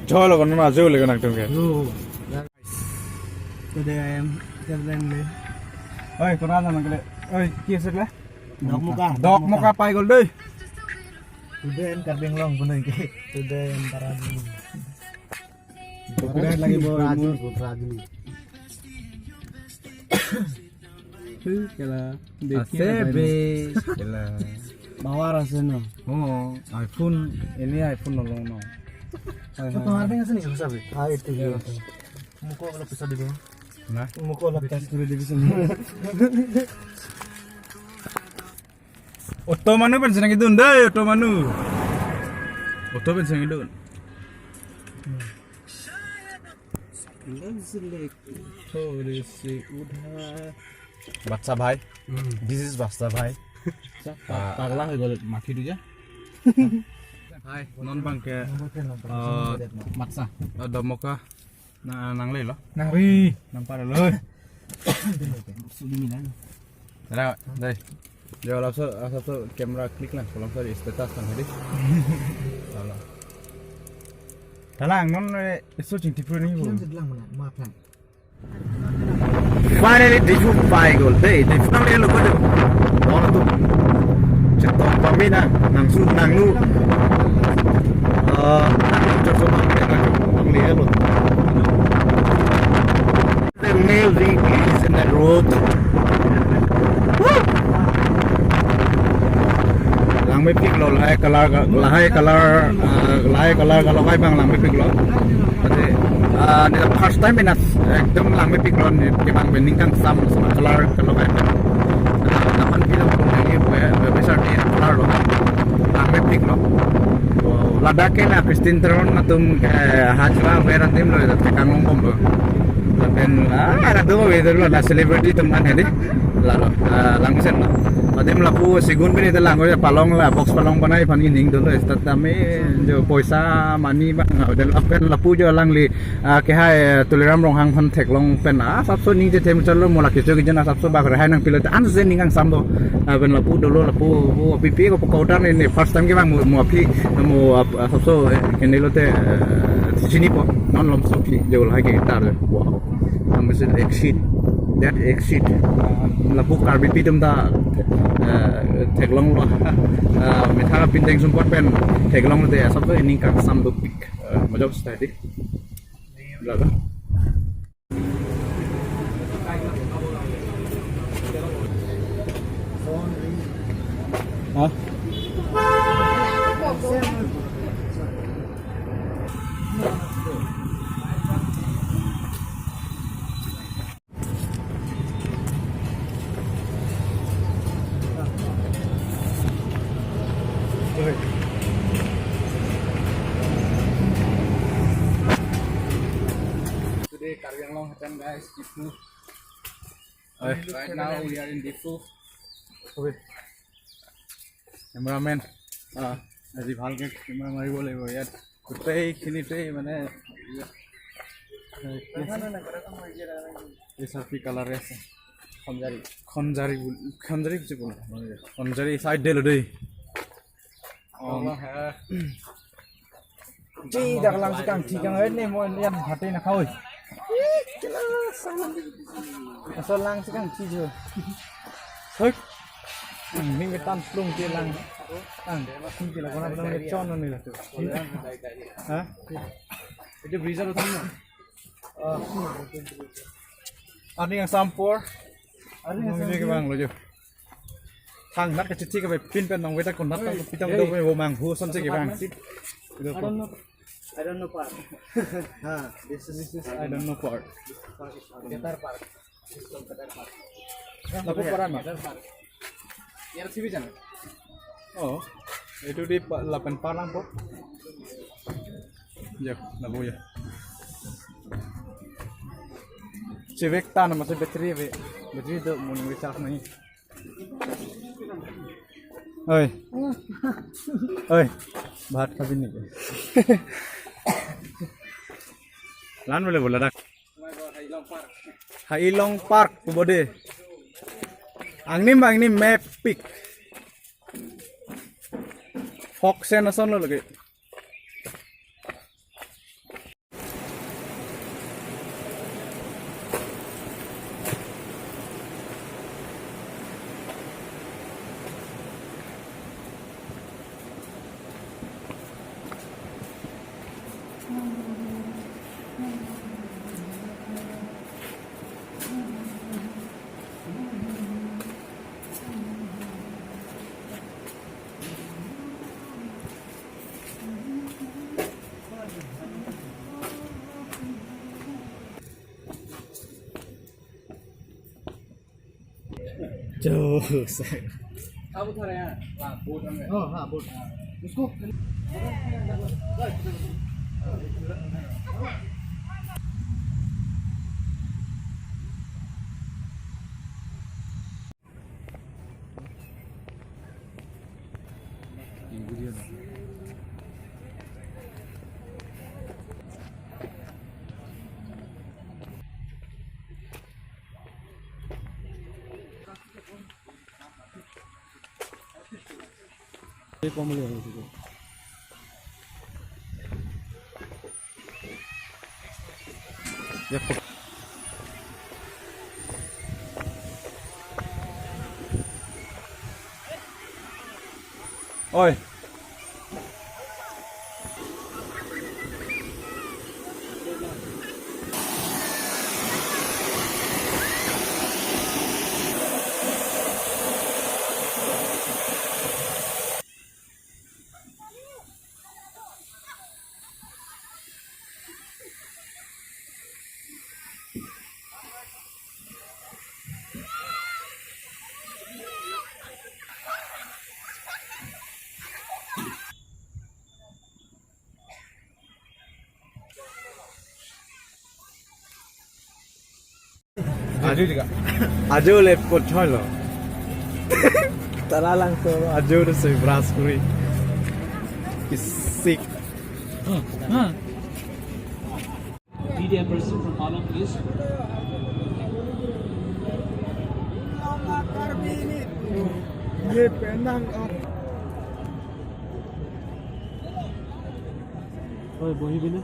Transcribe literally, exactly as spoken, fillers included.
Cholo kono na jo le konak tum ke. Yo. Today I am traveling le. Oi, kona na nang kele. Oi, ki ase kele? Dokmoka. Dokmoka pai gol dei. Today I am Karbi Anglong punoi ke. Today I am Karbi. Copyright lagi bo. Raju, Raju. Kela. Ase be. Kela. Power ase no. Oh, iPhone, ini iPhone nolong no. Hai, hai. Tomar ding ase ni, sabi. Hai, itu ya. Muko kalau bisa di bawah. Nah. Muko kalau tes dulu di sini. Auto manu pen senang idun dei, auto manu. Auto pen senang idun. Thodi si utha. Bachcha bhai. Hmm. This is Bachcha bhai. Sa-, pa-, pagla hoi gol mathi du ja. Hai, non bang ke, uh, Bachcha. Uh, Dokmoka. Na, nanglelo. Nangri. Nangparlo. Suli milan. Ra, dei. Jo, laso, laso camera click lang, laso status lang hedi. Salah. Talang non, eh, isu chingthipru ni bu. Kian sedang mana? Maaf lang. Finally, Diphu pai gol. Dei, Diphu nanglelo ko dei. Bono tu. Chetong pamina, nangsu nangnu. Eh, nangsu pamina, nanglelo. The music is in the road. Woo! Langmepiklo, lahai color, lahai color, ah, lahai color kalogai abang langmepiklo. Ate, ah, neli first time ena ekdom langmepiklo, neli kevang pen ning kangsam, sama color kalogai abang. Ah, naman bilang pun ini, eh, besar ni color lo. Langmepiklo. Oh, ladak ke na Christian Teron atum ke hajwa veran tim lo, tate kanglong bomlo. Lapen, ah, ada dua weather lo, ada celebrity teman hedi. Lalo, ah, langsen lo. Adim lapu segun bini te lang, ya palong la, box palong banai aphan ining dolo, start tame, jo poisa, money bang, ah, dan lapen lapu jo alangli, ah, ke hai, eh, Tuliram Ronghang aphan theklong pen, ah, asapso ning chethem chalo mo la kecho kejen asapso bak rehai nangpilo te an se ning kangsam do. Ah, pen lapu dolo lapu, oh, apipi ko pokok utar ni, ni first time kevang mo, mo aphi, mo ap-, asapso, eh, kene lote, eh, chinipo, non lomso aphi, jo lahai ke guitar, wow. Nang mesen exit, that exit. Ah, lapu Karbipi atum ta, eh, theklonglo, ah, methang pindeng sumpot pen theklonglo te, asapso ining kangsam dopik, eh, majok stadi. Lalo. Hah? Today, Karbi Anglong happened, guys. Diphu. Right now, we are in Diphu. Okay. Cameraman, ah, আজি ভালকে camera মাৰিব লাগিব ইয়াত। গোটেইখিনিতে মানে, ইয়াত, এ, কি আছে? এই চাৰ কি কালাৰে আছে? খঞ্জাৰী। খঞ্জাৰী বুলি, খঞ্জাৰী বুলি কোৱা নহয়। খঞ্জাৰী চাইড দে দেই। Chi dak lang si kangthi kang, eh, ne mo yan bhate na khoi. Asal lang si kangthi jo. Hoi. Ang ning ketan plung ke lang. Ang ning ke lang kona lang ke chon ni la tu. Ha? Itu freezer utang na. Ani yang sampur. Ani yang sampur. Bang lo jo. Thang nat kachithi kave pin pen nong veta konat tang pitang do ve wo mang hu son se kevang. I don't know. I don't know part. Ha, this is, this is I don't know part. This is part is Qatar part. This is Qatar part. Lapu paran ma? Qatar part. Yaar sibi jana. Oh, itu di pa-, lapen palang po. Ya, lapu ya. Chevek ta na masi battery ve. Battery do mo nang recharge nahi. Oi. Oi. Bhat khabi niki? Lan bole bola dak. Hailong Park pu bode. Angnim, angnim mepik. Fog sen ason lo lagi. जो सर। अब उठा रहे हैं। हाँ, बोर्ड हम। हाँ, हाँ, बोर्ड। उसको Oi. Ajo le kotholo. Tara lang to ajo to se brush kuri. Isik. Media person from Malong, please. Ye penang. Oi, bohi bina.